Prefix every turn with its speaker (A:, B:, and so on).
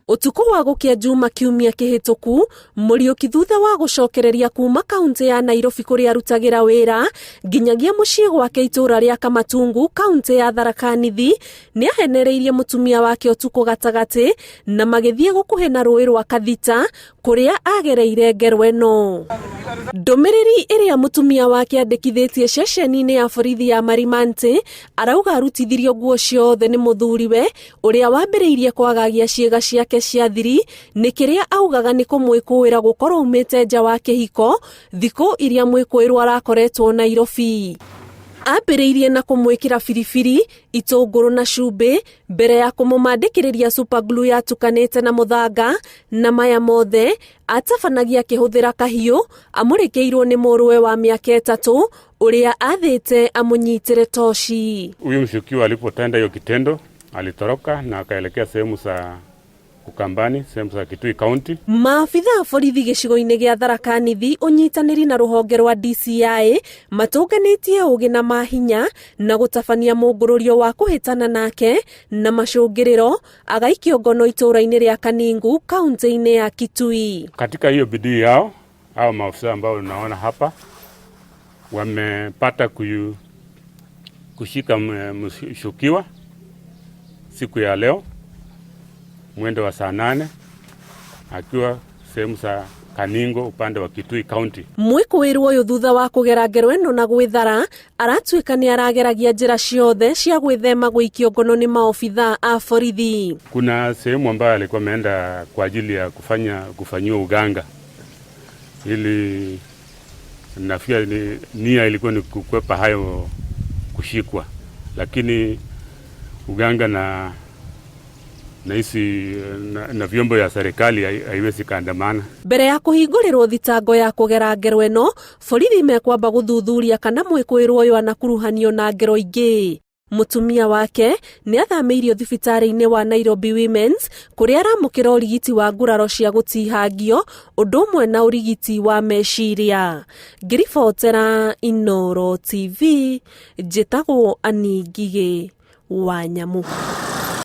A: Ũtukũ wa gũkĩa Juma kiumia kĩhĩtũku, Mũriũki thutha wa gũcokereria kuma kaunti ya Nairobi kũrĩa arutagĩra wĩra nginyagia mũciĩ gwake itũũra rĩa Kamatungu kaunti ya Tharaka Nithi, nĩ ahenereirie mũtumia wake ũtukũ gatagatĩ na magĩthiĩ gũkuhĩ na rũĩ rwa Kathita kũrĩa agereire ngero ĩno. Ndũmĩrĩri ĩrĩa mũtumia wake andĩkithĩtie ceceni-inĩ ya borithi ya Marimanti arauga arutithirio nguo ciothe nĩ mũthuriwe ũrĩa wambĩrĩirie kwagagia ciĩga ciake cia thiri nĩ kĩrĩa augaga nĩ kũmwĩkũĩra gũkorwo aumĩte nja wa kĩhiko thikũ iria mwĩkũĩrwo arakoretwo Nairobi. Ambĩrĩirie na kũmwĩkĩra biribiri, itũngũrũ na cumbĩ mbere ya kũmũmandĩkĩrĩria super glue yatukanĩte na mũthanga, na maya mothe atabanagia akĩhũthĩra kahiũ amũrĩkĩirwo nĩ mũrũwe wa mĩaka 3 ũrĩa athĩte amũnyitĩre toci.
B: Huyu mshukiwa alipotenda hiyo kitendo alitoroka na akaelekea sehemu za Ukambani, sehemu za Kitui County.
A: Maabitha a borithi gĩcigo-inĩ gĩa Tharaka Nithi ũnyitanĩri na rũhonge rwa DCI matũnganĩtie ũgĩ na mahinya na gũtabania mũngũrũrio wa kũhĩtana nake na macũngĩrĩro agaikio ngono itũũra-inĩ rĩa Kaningu kaunti-inĩ ya Kitui.
B: Katika hiyo bidii yao hao maafisa ambao unaona hapa wamepata kushika mshukiwa siku ya leo mwendo wa saa 8 akiwa sehemu za Kaningo upande wa Kitui County.
A: Mwĩkũĩrwo ũyũ thutha wa kũgera ngero ĩno na gwĩthara aratuĩka nĩ arageragia njĩra ciothe cia gwĩthema gũikio ngono nĩ maobitha a borithi.
B: Kuna sehemu ambayo alikuwa ameenda kwa ajili ya kufanyiwa uganga, ili nafikiri nia ilikuwa ni kukwepa hayo kushikwa, lakini uganga na hizi na vyombo ya serikali haiwezi kaandamana.
A: Mbere ya kũhingũrĩrwo thitango ya kũgera ngero ĩno, borithi mekwamba gũthuthuria kana mwĩkũĩrwo ũyũ anakuruhanio na ngero ingĩ. Mũtumia wake nĩ athamĩirio thibitarĩ-inĩ wa Nairobi Women's kũrĩa aramũkĩra ũrigiti wa nguraro cia gũtihangio ũndũ ũmwe na ũrigiti wa meciria. Ngĩribotera Inooro TV, njĩtagwo Annie Ngigĩ wa Nyamu.